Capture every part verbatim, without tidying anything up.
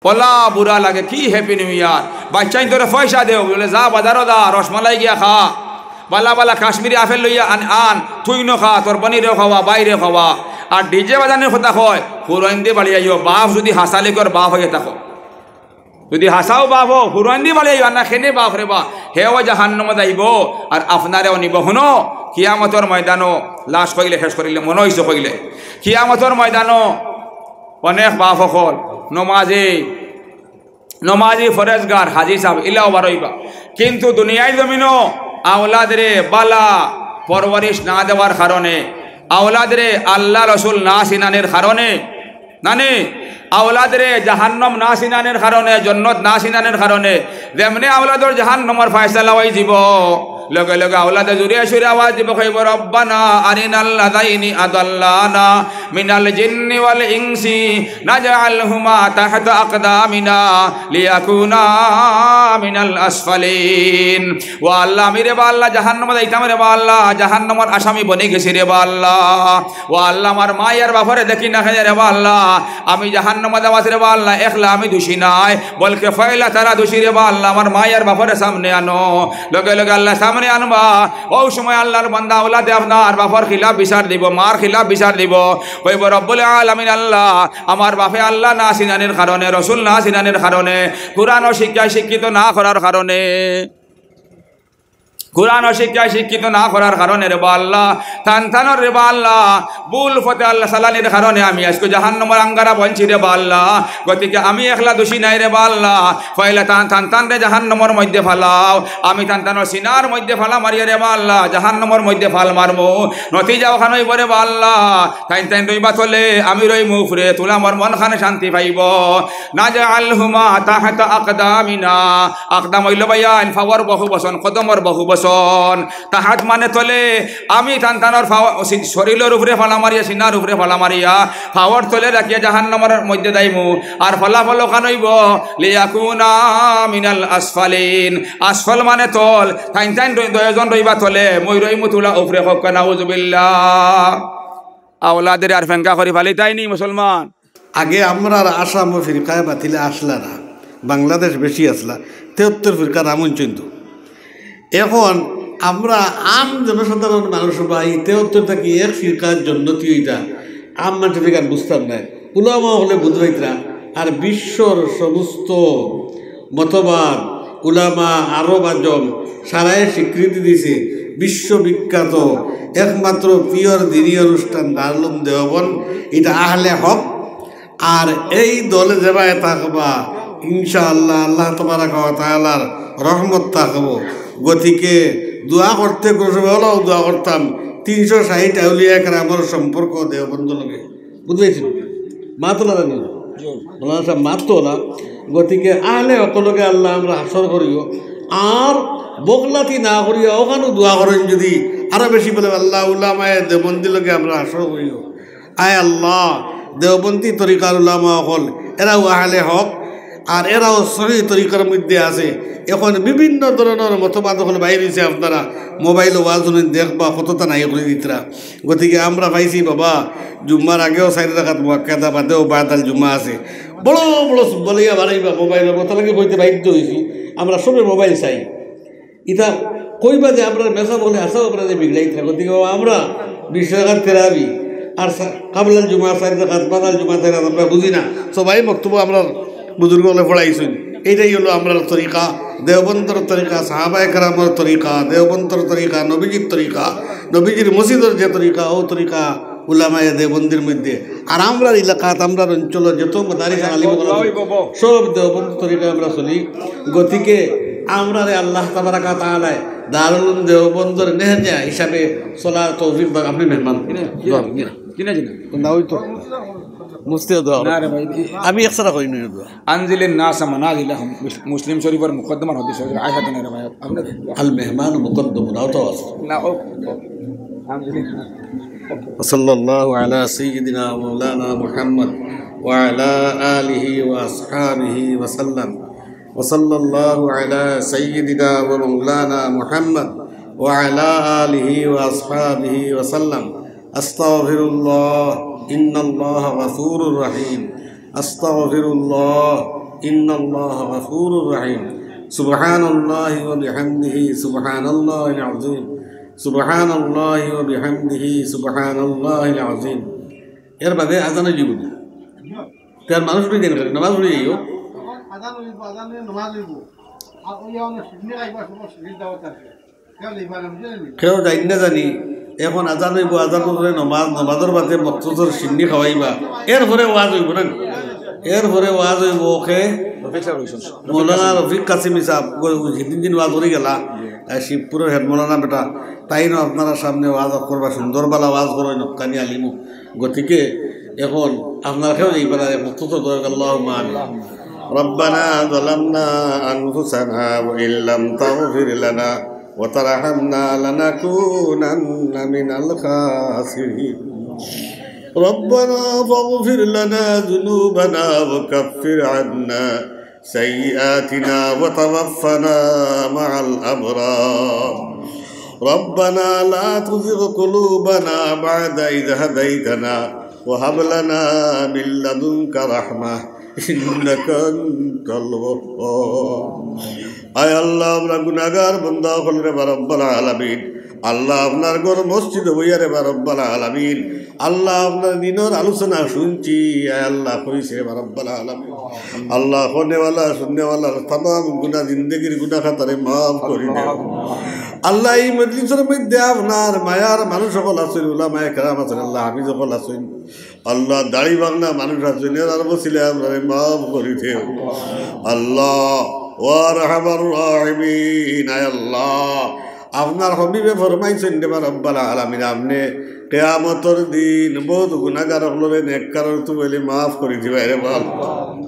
অলা বুরা লাগে, কি হ্যাপি নিউ ইয়ার? বাচ্চাইন্তরে পয়সা দেও, বলে, "যা বাজারো যা, রসমালাই গিয়া খা, বালা বালা কাশ্মীরি আপেল লইয়া আন, আন, তুইনও খা, তোর বইনরেও খাওয়া, বাইরেও খাওয়া।" আর ডিজে বাজানির কথা কয়, হুরইন্দি বাড়ি আইও, বাপ যুদি হাছা লিকর বাপ অইয়া থাকো, যুদি হাছাউ বাপ অও, হুরইন্দি বাড়ি আইও, আর না কেনে বাপ রে বা, হেও জাহান্নামো যাইবো, আর আপনারেও নিবো। হুনো, কিয়ামতর ময়দানো লাশ কইলে শেষ করিলে, মনো অইছে কইলে, কিয়ামতর ময়দানো অনেক বাপ অকল নমাজি, নমাজি ফরেজগার হাজি সাব ইলাও বারইবা, কিন্তু দুনিয়ার জমিনো আওলাদরে বালা পরওয়ারিশ না দেওয়ার কারণে, আওলাদরে আল্লা রসুল না চিনানির কারণে, নানি, আওলাদরে জাহান্নাম না চিনানির কারণে, জন্নত না চিনানির কারণে, যেমনে আওলাদর জাহান্নামর ফয়সালা অইযিবো, লগে লগে আওলাদে জুরে সুরে আওয়াজ দিবো, কইবো, "রব্বানা আরিনাল্লাযাইনি আদাল্লানা মিনাল জিন্নি ওয়াল ইনসি নাজআলহুমা তাহতা আকদামিনা লিয়াকুনা মিনাল আসফালিন।" ও আল্লা, আমি রে বা আল্লা জাহান্নামো যাইতাম রে বা আল্লা, জাহান্নামর আসামি বনি গেছি রে বা আল্লা। ও আল্লা, আমার মাই আর বাফরে দেখি না কেনে রে বা আল্লা, আমি জাহান্নামো যাওয়াত রে বা আল্লা, একলা আমি দোষী নায়, বলকে ফয়লা তারা দোষী রে বা আল্লা, আমার মাই আর বাফরে সামনে আনো। লগে লগে আল্লা সামনে আনবা, অউ সময় আল্লার বান্দা আওলাদে আপনার বাফর খিলাফ বিচার দিবো, মার খিলাফ বিচার দিবো, কইবো, "রব্বুল আলামিন আল্লা, আমার বাফে আল্লা না চিনানির কারণে, রসুল না চিনানির কারণে, কুরআনর শিক্ষায় শিক্ষিত না করার কারণে, কুরআনর শিক্ষায় শিক্ষিত না করার কারণে রে বা আল্লা, তান তানর রে বা আল্লা, ভুল পথে আল্লা চালানির কারণে আমি আইজকু জাহান্নামর আঙ্গারা বনছি রে বা আল্লা। গতিকে আমি একলা দোষী নায় রে বা আল্লা, ফয়লা তান, তান তানরে জাহান্নামর মধ্যে ফালাও, আমি তান তানর সিনার মধ্যে ফালা মারিয়া রে বা আল্লা, জাহান্নামর মধ্যে ফাল মারমু। নতিজা অখান অইবো রে বা আল্লা, তাইন তাইন রইবা তলে, আমি রইমু উফরে, তুলা আমার মন খানে শান্তি পাইবো। নাজআলহুমা তাহতা আকদামিনা।" আকদাম অইলো ভাইয়াইন, পাওর বহুবচন, কদমর বহুবচন। তাহাত মানে তলে, আমি তান তানর পাও-, শরীলর উফরে ফালা মারিয়া, সিনার উফরে ফালা মারিয়া, পাওর তলে রাখিয়া জাহান্নামর মধ্যে যাইমু। আর ফলাফল অখান অইবো, "লিয়াকুনা মিনাল আসফালিন।" আসফল মানে তল, তাইন তাইন রই-, দুইজন রইবা তলে, মুই রইমু তুলা উফরে, কউক্কা নাউজুবিল্লাহ। আওলাদরে আর ফেঙ্কা করি ফালিতায়নি মুসলমান। আগে আমরার আসামো ফিরকায়ে বাতিল আছলা না, বাংলাদেশ বেশি আছলা, তেহত্তর ফিরকা নাম হুনছইন তো। এখন আমরা আম জনসাধারণ মানুষ বা ই তেহত্তর থাকি এক ফিরকার জন্নতি অইতা, আম মানষে ফিরকার বুঝতাম নায়, উলামা অকলে বুঝবাইতরা। আর বিশ্বর সমস্ত মতবাদ, উলামা, আরব আজম, সারায় স্বীকৃতি দিছে বিশ্ববিখ্যাত একমাত্র পিওর দিনী অনুষ্ঠান দারুল উলুম দেওবন্দ, ইটা আহলে হক। আর এই দলে যেবায় থাকবা, ইনশাআল্লাহ, আল্লাহ তাবারাকা ওয়া তাআলার রহমত থাকবো। গতিকে দোয়া করতে কোনো সময় হলেও দোয়া করতাম, তিনশো ষাট আউলিয়া কেরামর সম্পর্ক দেওবন্দ লগে। বুঝবাইছইন? মাত অলা জানি না। মৌলানা সাব মাত তো অলা। গতিকে আহলে হকর লগে আল্লাহ আমরা হাশর করিও। আর বগলাতি না করিয়া অখানও দোয়া করইন যদি আরো বেশি বলে, "আল্লাহ উলামায়ে দেওবন্দির লগে আমরা হাশর করিও।" আয় আল্লাহ, দেওবন্দি তরিকার উলামা অকল, এরাও আহলে হক, আর এরাও সহি তরিকার মধ্যে আছে। এখন বিভিন্ন ধরনর মতবাদ অকল বাইর অইছে, আপনারা মোবাইলো ওয়াজ হুনইন দেখবা, কততা নাই করি দিতরা। গতিকে আমরা পাইছি বাবা, জুম্মার আগেও চাইর রাকাত মুআক্কাদা, বাদেও বাদাল জুম্মা আছে। বড় বড় বলিয়া বাড়াইবা মোবাইলর কথা লাগি কইতে বাধ্য অইছি। আমরা সবে মোবাইল চাই। ইতা কইবা যে আমরা মেসাব অকলে হাছাউ আমরা যে বিগড়াইতরা। গতিকে বাবা আমরা বিশ রাকাত তেরাবি আর সা-, কাবলাল জুমা চাইর রাকাত, বাদাল জুমা চাইর রাকাত আমরা বুঝি না। সবাই মক্তবো আমরা বুজুর্গ অকলে পড়াইছইন। এইটাই অইলো আমরার তরিকা, দেওবন্দর তরিকা, সাহাবায়ে কেরামর তরিকা, দেওবন্দর তরিকা, নবীজির তরিকা, নবীজির মসজিদর যে তরিকা, অউ তরিকা উলামায়ে দেওবন্দির মধ্যে। আর আমরার এলাকাত, আমরার অঞ্চলো যত মাদারিস আর আলিম অকল আছে, সব দেওবন্দ তরিকায় আমরা চলি। গতিকে আমরারে আল্লাহ তাবারাকা তাআলায় দারুল উলুম দেওবন্দর নেহনিয়া হিসাবে চলার তৌফিক দান। আপনে মেহমান। কিনে, কিনে, কিনে, কিনে, কিনে। না, ওই তো মুফতি দোয়া। না রে ভাই, আমি একসাথে করি নি দোয়া। আনজিলিন নাসা মানাজিলাহুম। মুস-, মুসলিম শরীফর মুকদ্দমার হাদিস আছে, আয়েশা তানরে ভাই, আপনে আল মেহমান মুকদ্দম, নাও তো আছে। না, ও, ও, আনজিলিন। وصلى الله على سيدنا ومولانا محمد وعلى آله وأصحابه وسلم. وصلى الله على سيدنا ومولانا محمد وعلى آله وأصحابه وسلم. أستغفر الله، إن الله غفور رحيم. أستغفر الله، إن الله غفور رحيم. سبحان الله وبحمده، سبحان الله العظيم. سبحان الله وبحمده، سبحان الله العظيم. এর বাদে আজান অইযিবো। তার মানুষ উঠি দেন করে, নামাজ পড়ি যাইও। তখন আজান অইবো, আজান অইলে নামাজ অইবো। আর ওই অনো সিন্নি খাইবা, সব সিন্নির দাওয়াত আছে। কেউ যাইন না জানি, এখন আজান অইবো, আজান অইলে নামাজ, নামাজর বাদে মকসুদর সিন্নি খাওয়াইবা, এরপরে ওয়াজ অইবো না? এরপরে ওয়াজ অইবো, ওকে? রফিক সাহেব অইছইন। মৌলানা রফিক কাসিমি সাহেব, গ-, হিদিন দিন ওয়াজ করি গেলা, আহ, শিবপুরর হেড মৌলানা বেটা, তাইন আপনারার সামনে ওয়াজ করবা, সুন্দর বালা ওয়াজ করইন, হক্কানি আলিমু। গতিকে এখন আপনারা কেউ যাইবা না, এক মকসুদ দরকার, আল্লাহুম্মা আমিন। ربنا ظلمنا أنفسنا وإن لم تغفر لنا وترحمنا لنكونن من الخاسرين. ربنا فاغفر لنا ذنوبنا وكفر عنا سيئاتنا وتوفنا مع الأبرار. ربنا لا تزغ قلوبنا بعد إذ هديتنا وهب لنا من لدنك رحمة إنك أنت الوهاب. আয় আল্লাহ, আমরা গুনাহগার বান্দা অকল রেবা রব্বাল আলামিন। আল্লাহ, আপনার ঘর মসজিদো বইয়া রেবা রব্বাল আলামিন। আল্লাহ, আপনার দিনর আলোচনা শুনছি, আয় আল্লাহ, কইছি রেবা রব্বাল আলামিন। আল্লাহ, কওনেওয়ালা, শুননেওয়ালার তামাম গুনাহ, জিন্দেগির গুনাহ খাতারে মাফ করি দেও। আল্লাহ, এই মজলিসর মধ্যে আপনার মায়ার মানুষ অকল আছইন, উলামায়ে কেরাম আছইন, আল্লাহ, হাফিজ অকল আছইন, আল্লাহ, দাড়ি বাংলা মানুষ আছইন, এরার ওসিলায় আমরারে মাফ করি দেও। আল্লাহ, ওয়া আরহামার রাহিমিন, আয় আল্লাহ, আপনার হাবিবে ফরমাইছইন রেবা রব্বাল আলামিন, আপনে কিয়ামতর দিন বউত গুনাহগার অকলরে নেককারর তুফাইলে মাফ করি দিবা রেবা আল্লাহ।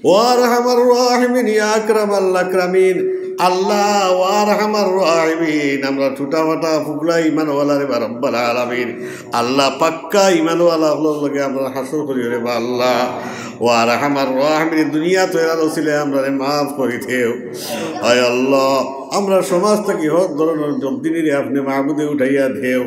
ওয়া আরহামার রাহিমিন, ইয়া আকরামাল আকরামিন। আল্লাহ, ওয়া আরহামার রাহিমিন, আমরা টুটা ফাটা ফুকরা ইমানওয়ালা রেবা রব্বাল আলামিন। আল্লাহ, পাক্কা ইমানওয়ালা অকলর লগে আমরারে হাশর করিও রেবা আল্লাহ। ওয়া আরহামার রাহিমিন, দুনিয়াত এরার ওসিলায় আমরারে মাফ করি দেও। আয় আল্লাহ, আমরার সমাজ থাকি হক ধরনর বদদিনিরে আপনে মাবুদে উঠাইয়া দেও।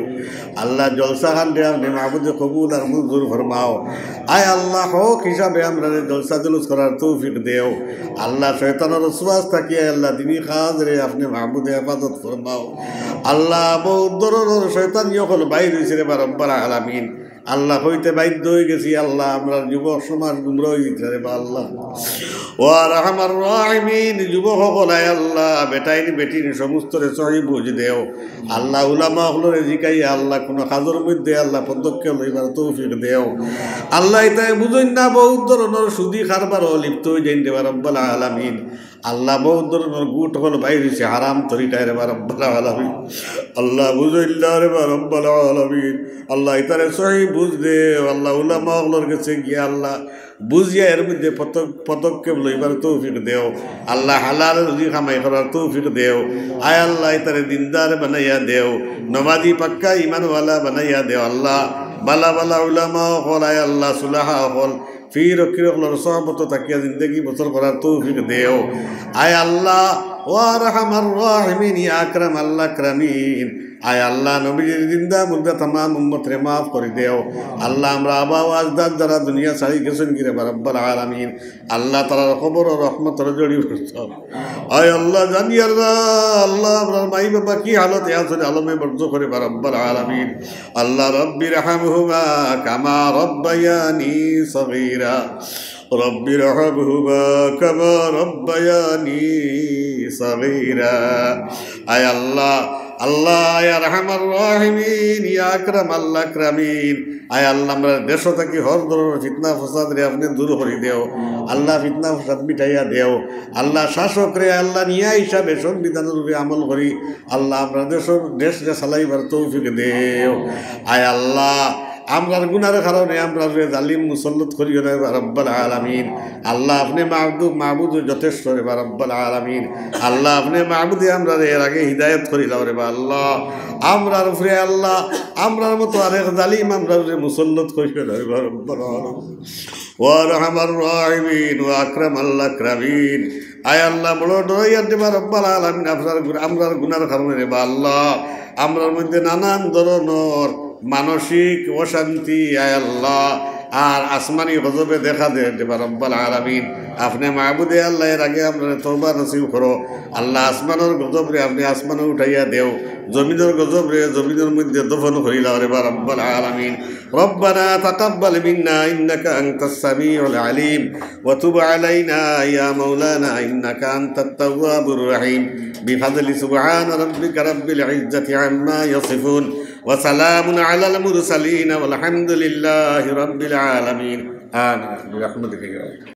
আল্লাহ, জলসাখানরে আপনে মাবুদে কবুল আর মঞ্জুর ফরমাও। আয় আল্লাহ, হক হিসাবে আমরারে জলসা জুলুস করার তৌফিক দেও। আল্লাহ, শয়তানর ওয়াসওয়াস থাকি আয় আল্লাহ, দিনি কাজরে আপনে মাবুদে হেফাজত ফরমাও। আল্লাহ, বউত ধরনর শয়তানি অকল বাইর অইছে রেবা রব্বাল আলামিন। আল্লাহ, কইতে বাধ্য অইগেছি, আল্লাহ, আমরার যুবক সমাজ গুমরা অইযিতরা রেবা আল্লাহ। ওয়া আরহামার রাহিমিন, যুবক অকল আয় আল্লাহ, বেটাইন বেটিন সমস্তরে সহি বুঝ দেও। আল্লাহ, উলামা অকলরে জিকাইয়া আল্লাহ, কুনু কাজর মধ্যে আল্লাহ পদক্ষেপ লইবার তৌফিক দেও। আল্লাহ, ইতায় বুঝইন না, বউত ধরনর সুদি কারবারো লিপ্ত অইযাইন রেবা রব্বাল আলামিন। আল্লাহ, বউত ধরনর গুট অকল বাইর অইছে হারাম তরিকায় রেবা রব্বাল আলামিন। আল্লাহ, বুঝইন না রেবা রব্বাল আলামিন। আল্লাহ, ইতারে সহি বুঝ দেও। আল্লাহ, উলামা অকলর গেছে গিয়া আল্লাহ বুঝিয়া এর মধ্যে পদক-, পদক্ষেপ লইবার তৌফিক দেও। আল্লাহ, হালাল রুজি কামাই করার তৌফিক দেও। আয় আল্লাহ, ইতারে দিনদার বানাইয়া দেও, নমাজি পাক্কা ইমানওয়ালা বানাইয়া দেও। আল্লাহ, বালা বালা উলামা অকল, আয় আল্লাহ, সুলাহা অকল, পীর ফকির অকলর সোহবতো থাকিয়া জিন্দেগি বসর করার তৌফিক দেও। আয় আল্লাহ, ওয়া আরহামার রাহিমিন, ইয়া আকরামাল আকরামিন, আয় আল্লাহ, নবীজির জিন্দা মুর্দা তামাম উম্মতরে মাফ করি দেও। আল্লাহ, আমরার আবা ও আজদাদ যারা দুনিয়া ছাড়ি গেছইন গি রেবা রব্বাল আলামিন, আল্লাহ, তারার কবরো রহমতর জড়ি ভরছাও। আয় আল্লাহ, জানিয়ার না, আল্লাহ, আমরার মাই বাবা কি হালতে আছইন, আলমে বর্জ করি রেবা রব্বাল আলামিন। আল্লাহ, রব্বির হামহুমা কামা রব্বায়ানি সগীরা। رب ارحمهما كما ربياني صغيرا। আয় আল্লাহ, আল্লাহ, ইয়া আরহামার রাহিমিন, ইয়া আকরামাল আকরামিন, আয় আল্লাহ, আমরার দেশো থাকি হর ধরনর ফিতনা ফসাদরে আপনে দূর করি দেও। আল্লাহ, ফিতনা ফসাদ মিটাইয়া দেও। আল্লাহ, শাসকরে, আল্লাহ, ন্যায় হিসাবে সংবিধানর উপরে আমল করি। আল্লাহ, আমরার দেশর, দেশরে চালাইবার তৌফিক দেও। আয় আল্লাহ, আমরার গুনার কারণে আমরার উপরে জালিম মুসল্লত করিও না, ইয়া রব্বাল আলামিন। আল্লাহ, আপনে মাবুদ, মাবুদ যথেষ্ট রেবা রব্বাল আলামিন। আল্লাহ, আপনে মাবুদে আমরারে এর আগে হিদায়ত করিলাও রেবা আল্লাহ। আমরার উপরে আল্লাহ, আমরার মতো আরেক জালিম আমরার উপরে মুসল্লত করিও না রেবা রব্বাল আলামিন। ওয়া আরহামার রাহিমিন ওয়া আকরামাল আকরামিন। আয় আল্লাহ, বড় ডরাইয়ার রেবা রব্বাল আলামিন, আপনার গুন-, আমরার গুনার কারণে রেবা আল্লাহ, আমরার মধ্যে নানান ধরনর মানসিক অশান্তি, আয় আল্লাহ, আর আসমানি গজবে দেখা দেয় রেবা রব্বাল আলামিন। আপনে মাবুদে আল্লাহ, এর আগে আমরারে তওবা নসিব করো। আল্লাহ, আসমানর গজবরে আপনে আসমানো উঠাইয়া দেও, জমিনর গজবরে জমিনর মধ্যে দফন করিলাও রেবা রব্বাল আলামিন। ربنا تقبل منا إنك أنت السميع العليم وتب علينا يا مولانا إنك أنت التواب الرحيم بفضل سبحان ربك رب العزة عما يصفون وسلام على المرسلين والحمد لله رب العالمين. آمين برحمتك يا رب.